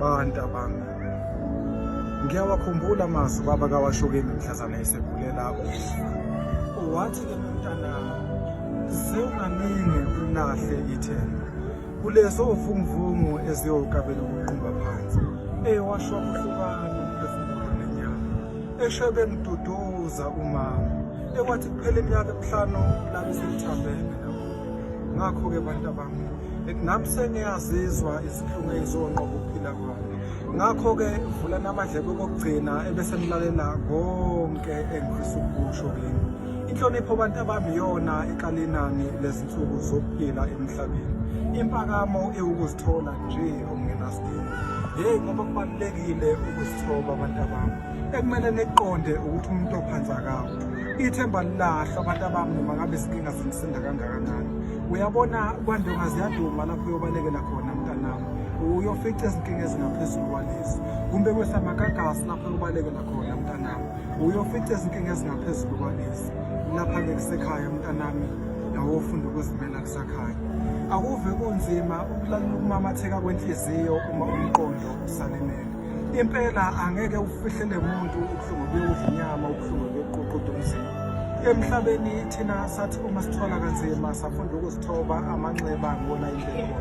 Bantabami, ngiyawakhumbula amazwi ubaba kawasho kimi mhlazane esegulela ukufa. Wathi ke mntanami, ze unganingi ulahle ithemba kulezo vunguvungu eziyokabela ukuqumba phansi. Ewasho kuhlukana umphefumulo nenyama. Esho bengiduduza umama. Ekwathi kuphela iminyaka emihlanu labe selithambene nabo. Ngakho-ke bantabami, nami sengiyazizwa izinhlungu eyizonqoba ukuphila kwami. Ngakho-ke vulani amadlebe okokugcina ebese nilalela konke engifisa ukukusho kini. Inhlonipho bantu abami iyona ekala inani lezinsuku zokuphila emhlabeni. Impakamo iwukuzithola nje okungenasidingo. Hheyi ngoba kubalulekile ukuzithoba abantu abami. Ekumele niqonde ukuthi umuntu ophansi akawi. Ithemba lilahlwa abantu abami noma ngabe izinkinga zinisinda kangakanani. Uyabona kwandonga ziyaduma lapho uyobalekela khona mntanami. Uyofica izinkinga ezingaphezulu kwalezi. Kumbe kwesamagagasi lapho uyobalekela khona mntanami. Uyofica izinkinga ezingaphezulu kwalezi. Lapha-ke kusekhaya mntanami awofunda ukuzimela kusakhaya. Akuve kunzima ukulalela ukumamatheka kwenhliziyo uma umqondo usalimele. Impela angeke ufihlele muntu ubuhlungu buyodla inyama, ubuhlungu buyoququda umzimba. Emhlabeni thina sathi uma sithola kanzima safunda ukuzithoba amanxeba ngona indlela.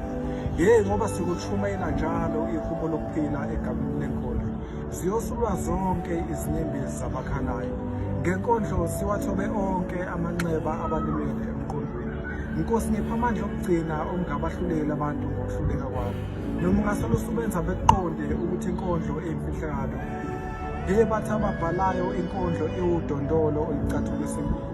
Yey ngoba sikushumayela njalo ihubo lokuphila egameni lenkolo. Ziyosulwa zonke izinyembezi zabakhalayo. Ngenkondlo siwathobe onke amanxeba abalimele emqondweni. Nkosi ngipha amandla okugcina okungabahluleli abantu ngokuhluleka kwabo. Noma ungasolo usubenza bekuqonde ukuthi inkondlo eyimfihlakalo. Hhe bathi ababhalayo inkondlo iwudondolo olucathulisa impilo.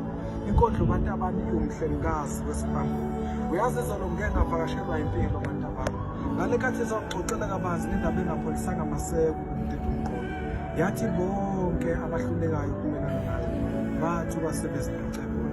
Inkondlo bantu abami iwumhlengikazi wesiphambuko. Uyazi izolo ngike ngavakashelwa impilo bantu abami. Ngale nkathi izongixoxela kabanzi ngendaba engapholisanga maseko umdida umqondo. Yathi bonke abahlulekayo ukumelana nayo bathuka sebeziduce bona.